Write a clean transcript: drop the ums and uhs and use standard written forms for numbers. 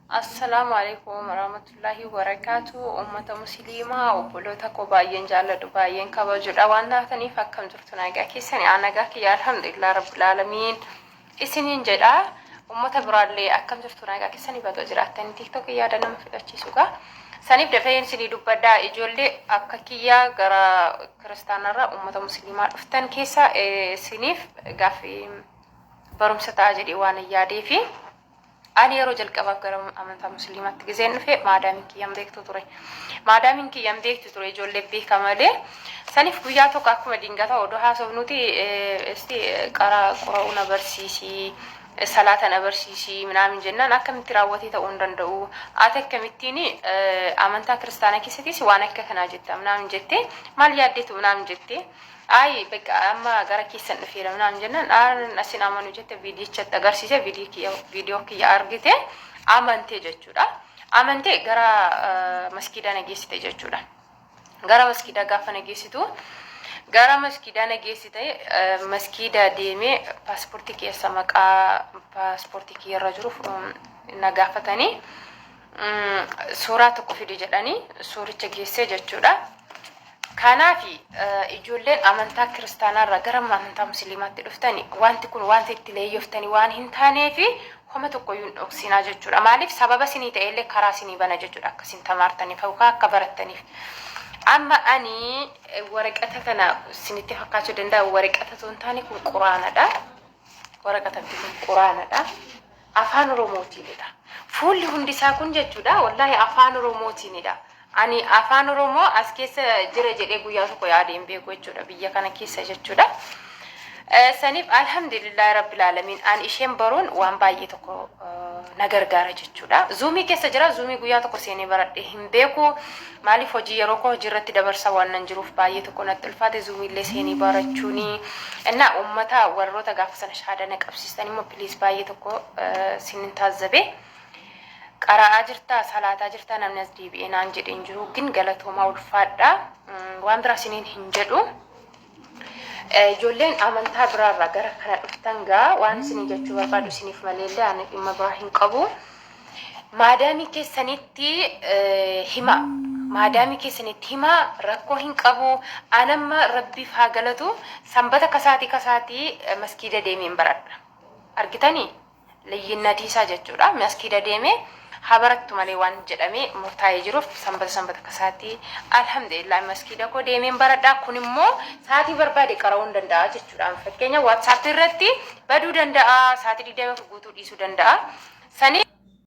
Assalaamu alaikum warahmatullahi wabarakaatu. Uummata musliimaa, obboloota koo baay'een jaalladhu, baay'een kabajudha waan taataniif, akkam jirtu? Nagaa keessani? Aan nagaa kiyya, alhamdulillah rabbil aalamiin isiniin jedha. Uummata biraallee akkam jirtu? Nagaa keessani? Baga jiraattanii. TikTok yaada nama fixachiisu gaa saniif dafeen isinii dubbadha. Ijoollee akka kiyyaa gara kiristaanarraa uummata musliimaa dhuftan keessa isiniif gaaffii barumsa ta'a jedhee waan hin yaadeefi. Ani yeroo jalqabaaf gara amantaa musliimaatti gizeen dhufe maadaamiin kiyyan beektu ture. Maadaamiin kiyyan beektu ture, ijoollee beeka malee. Saniif guyyaa tokko akkuma dingata odoo haasofnuti, isti qara qura'uu na barsiisii, salaata na barsiisii minaamin jennaan, akkamitti raawwatee ta'uu hin danda'u. Ati akkamittiin amantaa kiristaanaa keessattis waan akka kanaa jetta minaamin jettee, maal yaaddeetu minaamin jettee. Ayi, bakka amma gara keessan dhufeera minaamin jennaan, aan asin amanu jette. Viidiyichatti agarsiise, viidiyoo kiyya argite, amante jechuudha. Amante, gara maskiidaa na geessite jechuudha. Gara maskiidaa gaafa na geessitu, gara maskiidaa na geessite, maskiida deemee paaspoortii keessa maqaa paaspoortii kiyyarra jiru na gaafatanii, suuraa tokko fide jedhanii, suuricha geessee jechuudha. Kanaaf ijoolleen amantaa kiristaanaarraa gara amantaa musliimaatti dhuftani, wanti kun wanti itti leeyyoftanii waan hin taaneefi homa tokkoyyuu hin dhoksinaa jechuudha. Maaliif? Sababa isinii ta'ellee karaa isinii bana jechuudha, akka isin tamaartaniif yookaan akka barattaniif. Amma ani waraqata kana isinitti fakkaachuu danda'a, waraqata osoo hin taane kun quraanadha. Waraqatatti kun quraanadha. Afaan Oromootiinidha. Fuulli hundisaa kun jechuudha, wallaahi afaan Oromootiinidha. Ani afaan Oromoo as keessa jira jedhee guyyaa tokko yaadee hin beeku jechuudha, biyya kana keessa jechuudha. Saniif alhamdulillahi rabbil aalamiin, an isheen baruun waan baay'ee tokko na gargaara jechuudha. Zoomii keessa jira. Zoomii guyyaa tokko seenee baradhee hin beeku. Maaliif? Hojii yeroo koo hojii irratti dabarsa waan nan jiruuf baay'ee tokko natti ulfaate Zoomii illee seenee barachuuni. Innaa uummata warroota gaafa sana shahaada na qabsiistan immoo please, baay'ee tokko sinin taazzabe. Qara'aa jirtaa, salaataa jirtaa namni as deebi'ee naan jedheen jiru gin galatoomaa, ulfaadhaa. Waan biraa siniin hin jedhu. Ijoolleen amantaa biraarraa gara kana dhuftan gaa, waan isinii jechuu barbaadu isiniif maleellee ani dhimma biraa hin qabu. Maadaamii keessanitti hima. Maadaamii keessanitti himaa, rakkoo hin qabu. Anamma rabbiif haa galatu, sanbata kasaatii kasaatii maskiida deemeen baradha. Argitanii? Liyyinnatii jechuudha. Maskiida deemee haa barattu malee waan jedhamee murtaa'ee jiruuf, sanbata sanbata kasaatii alhamdulillah maskiida koo deemeen baradha. Kun immoo sa'aatii barbaade qara'uu hin danda'a jechuudha. Fakkeenya WhatsApp irratti baduu danda'a, sa'aatii 24 guutuu dhiisuu danda'a. Sanii